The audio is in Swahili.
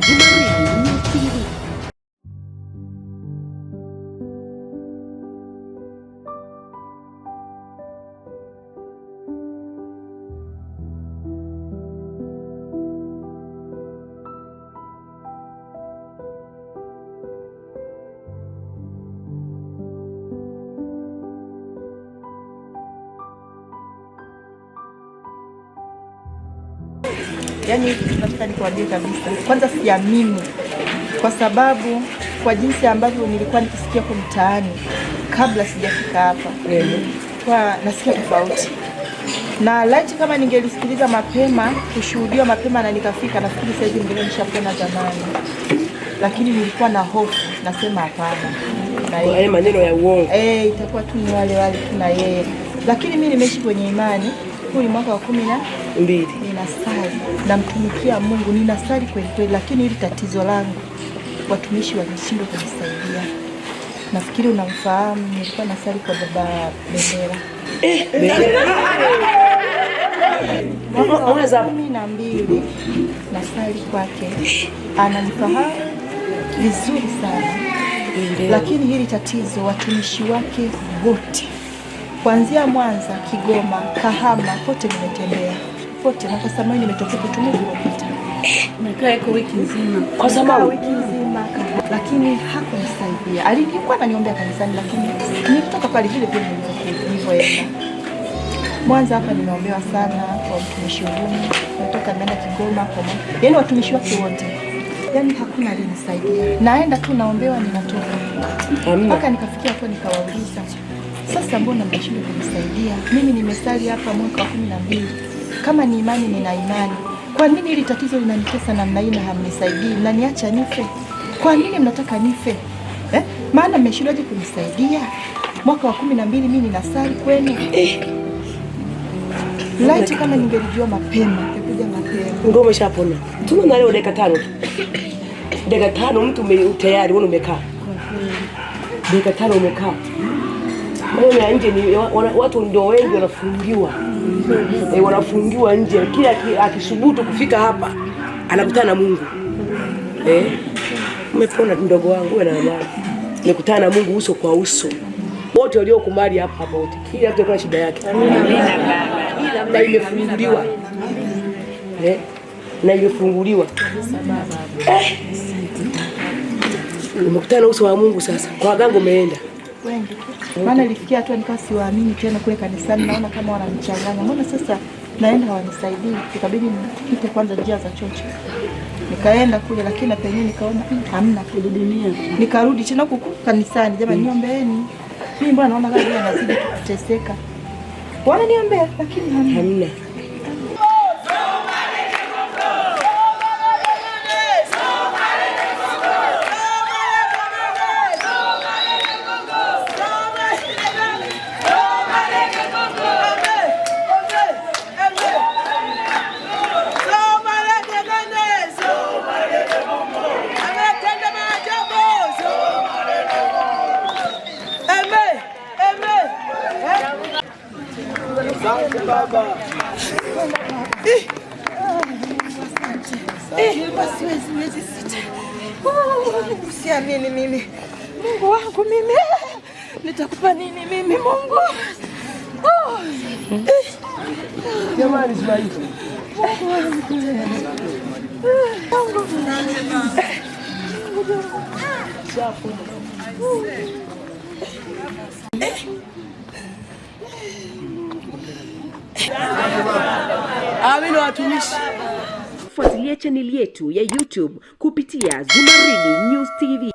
Zumaridi News TV. Yaani nataka nikuambie kabisa, kwanza siamini, kwa sababu kwa jinsi ambavyo nilikuwa nikisikia kwa mtaani kabla sijafika hapa, kwa nasikia tofauti na laiti kama ningelisikiliza mapema, kushuhudiwa mapema na nikafika, nafikiri sasa hivi ningekuwa nishapona zamani, lakini nilikuwa na hofu, nasema hapana, na yale maneno ya uongo itakuwa tu ni wale wale tu na yeye, lakini mi nimeishi kwenye imani. Huu ni mwaka wa 12, ninasali, namtumikia Mungu, ninasali kweli kweli, lakini hili tatizo langu watumishi walishindwa kunisaidia. Nafikiri unamfahamu, nilikuwa nasali kwa baba Bendera mwaka wa 12 nasali kwake, ananifahamu vizuri sana, lakini hili tatizo watumishi wake wote kuanzia Mwanza, Kigoma, Kahama, kote nimetembea kote, na kwa sababu nimetokea kutumia iliyopita. Nimekaa iko wiki nzima. Kwa sababu wiki nzima, lakini hakunisaidia. Alikuwa ananiombea kanisani, lakini nilitoka pale vile vile nilivyoenda. Mwanza hapa nimeombewa sana kwa mtumishi Huruma, natoka nimeenda Kigoma kwa yaani watumishi wake wote, yaani hakuna aliyenisaidia. Naenda tu naombewa, ninatoka mpaka nikafikia hapo nikawauliza, sasa mbona mnashindwa kunisaidia? Mimi nimesali hapa mwaka wa 12, kama ni imani nina imani. Kwa nini hili tatizo linanitesa namna hii na hamnisaidii? Mnaniacha nife? Kwa nini mnataka nife eh? Maana mmeshindwaje kunisaidia? Mwaka wa 12 mimi ninasali kwenu. Laiti kama ningelijua mapema, ningekuja mapema. Ndio umeshapona. Tuna leo dakika 5 tu. Dakika 5 mtu tayari wewe umekaa. Dakika 5 umekaa. Maneno ya nje ni watu ndio wengi wanafungiwa. Wanafungiwa nje. Kila akisubutu kufika hapa anakutana na Mungu. Umepona mdogo wangu, wewe na amani. Nimekutana na Mungu uso kwa uso. Wote waliokumali hapa hapa wote. Kila mtu ana shida yake. Amina baba. Na imefunguliwa. Na imefunguliwa. Umekutana uso wa Mungu sasa. Kwa waganga umeenda. Wengi tu. Maana ilifikia hatua nikawa siwaamini tena kule kanisani, naona kama wananichanganya. Mbona sasa naenda hawanisaidii? Ikabidi nipite kwanza njia za chocho. Nikaenda kule, lakini na penyewe nikaona hamna kudidimia. Nikarudi tena huku kanisani, jamani niombeeni. Mimi mbona naona kama vile nazidi kuteseka. Wananiombea lakini hamna. Hamna. Siwezi miezi 6. Siamini mimi. Mungu wangu mimi. Nitakupa nini mimi Mungu? Jamani Ismail. Mungu wangu. Amina watumishi. Fuatilia chaneli yetu ya YouTube kupitia Zumaridi News TV.